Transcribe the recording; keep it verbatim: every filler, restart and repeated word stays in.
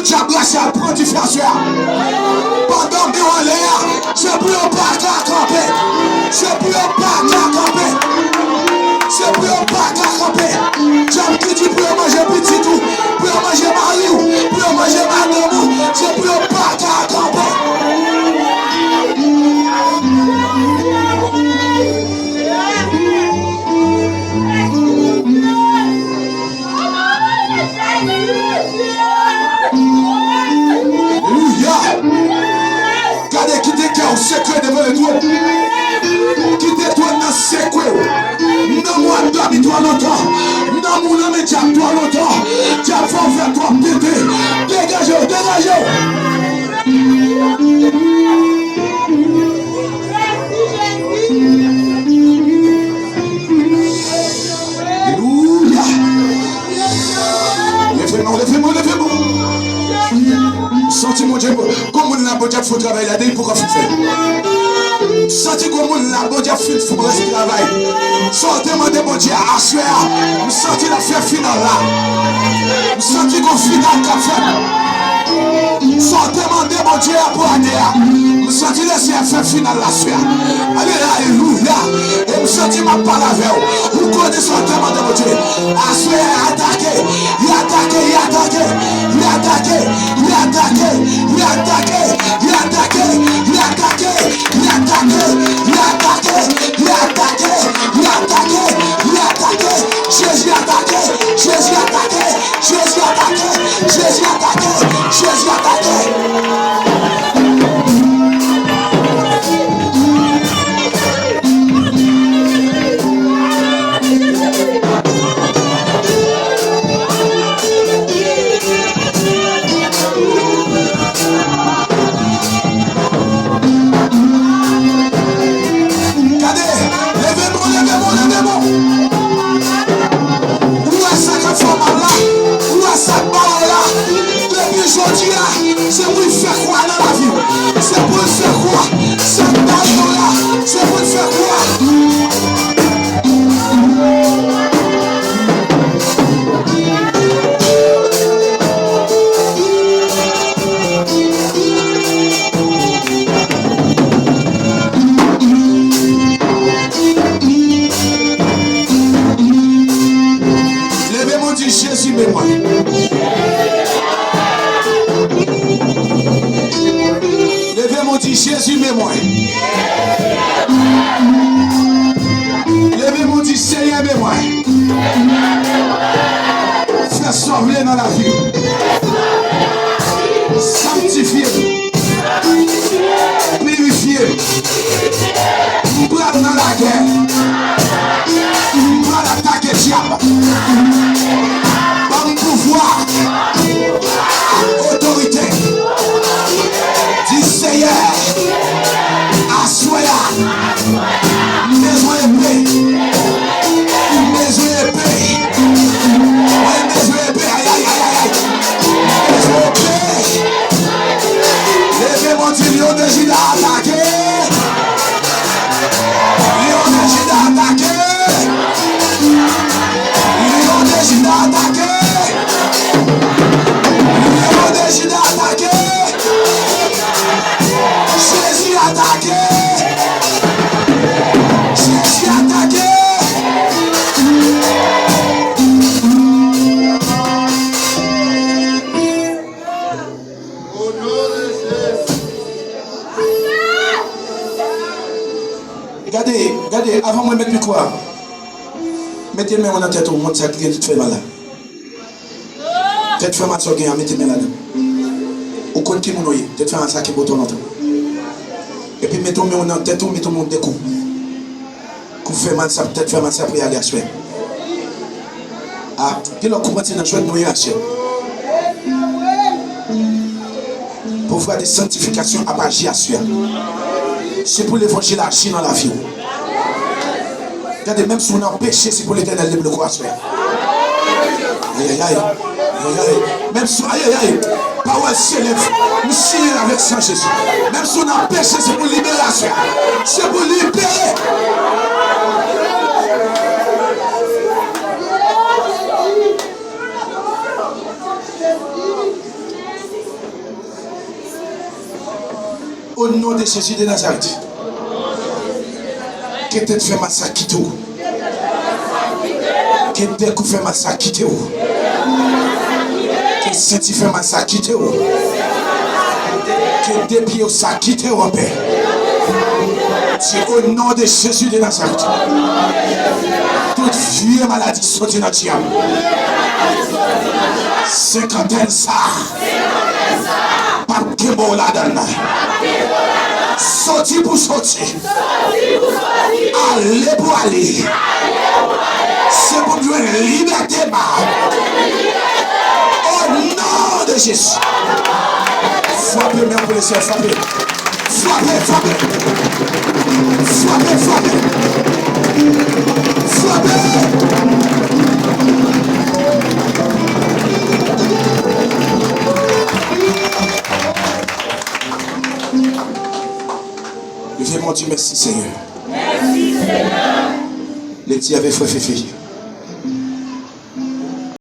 Dyab rache al pran dife aswè a. Pandan men w anlè a, se pou yo pa ka kanpe. Se pou yo pa ka kanpe. Se pou yo pa ka kanpe. Dyab ki di pou yo manje pitit ou, pou yo manje mari w, pou yo manje madanm ou, se pou yo pa ka kanpe. Alelouya! Gade, kite kè w sekwe devan Letènèl. Kite twòn nan sekwe w. Nanm ou ap dòmi twò lontan. Nanm ou nan men dyab twò lontan. Dyab fè w fè twòp tenten. Degaje w, degaje w. Alelouya! Leve men w, leve men w, leve men w. Santi Bondye, gon moun la, Bondye ap fè travay la, depi poko fin fè. Santi gon moun la, Bondye ap fin fè travay. Sa w te mande Bondye a, aswè a, m santi l ap fè final la. M santi gon final k ap fèt. Sa w te mande Bondye a pou ane a, m santi Lesenyè fè final la aswè a. Ale, alelouya. E m santi m ap pale avè w. Ou konnen sa w te mande Bondye. Aswè a, atake. Li atake, li atake. Li atake, li atake, li atake, li atake, li atake, li atake, li atake, li atake, li atake, li atake, li atake. Jezi atake, Jezi atake, Jezi atake, Jezi atake, Jezi atake. Gade, leve men w, leve men w, leve men w. Ou wè sa k ap fè w mal la, ou wè sa k ba w la, depi jodi a, se pou l fè kwa nan lavi w. Se pou l fè kwa, sa k ba w la, se pou l fè kwa. Leve men w, di, Jezi, men mwen. Leve men w, di, Jezi, men mwen. Leve men w, di, Senyè, men mwen. Fè sa w vle nan lavi m. Sanktifye m. Pirifye m. M pral nan lagè. M pral atake dyab. Ban m pouvwa ak otorite. Di, Seyè, aswè a, m bezwen epe. M bezwen epe. Mwen bezwen epe. Ay, ay, ay, ay, ay. M bezwen epe. Leve men w, di, Lyon de Juda atake. Lyon de Juda atake. Lyon de Juda atake. Lyon de Juda atake. Jezi atake. Jezi atake. Gade, gade, avan mwen met mikwo a, mete men w nan tèt ou, moun sa ki gen tèt fè mal la. Tèt fè mal sa w gen an, mete men ladan. Ou konn ki moun ou ye, tèt fè mal sa kenbe w twò lontan. Epi mete men w nan tèt ou, mete men w de kou. Kou fè mal sa, tèt fè mal sa pou y ale aswè. A, gen lòt kou pati nan jwèt nou ye aswè. Pouvwa de sanktifikasyon ap aji aswè. Se pou levanjil aji nan lavi w. Gade, menm si w nan peche, se pou Letènèl debloke w aswè. Ayayay. Ayayay. Menm si, ayayay. Pawòl se lèv. M siyen l avèk san Jezi. Menm si w nan peche, se pou libere aswè. Se pou libere. O non de Jezi de Nazarèt. Ke tèt fè mal sa kite w. Ke de kou fè mal sa kite w. Ke senti fè mal sa kite w. Ke de pye w sa kite w anpè. Se o non de Jezi de Nazarèt. Tout vye maladi soti nan tchè m. Senkantèn sa p ap kenbe w ladan l. Soti pou soti. Ale pou ale. Se pou m jwenn libète m. O non de Jezi. Frape men pou lesyèl, frape. Frape, frape. Frape, frape. Frape. Leve men w, di mèsi, Senyè. Mèsi, Senyè. Lè di avèk frè Fefe.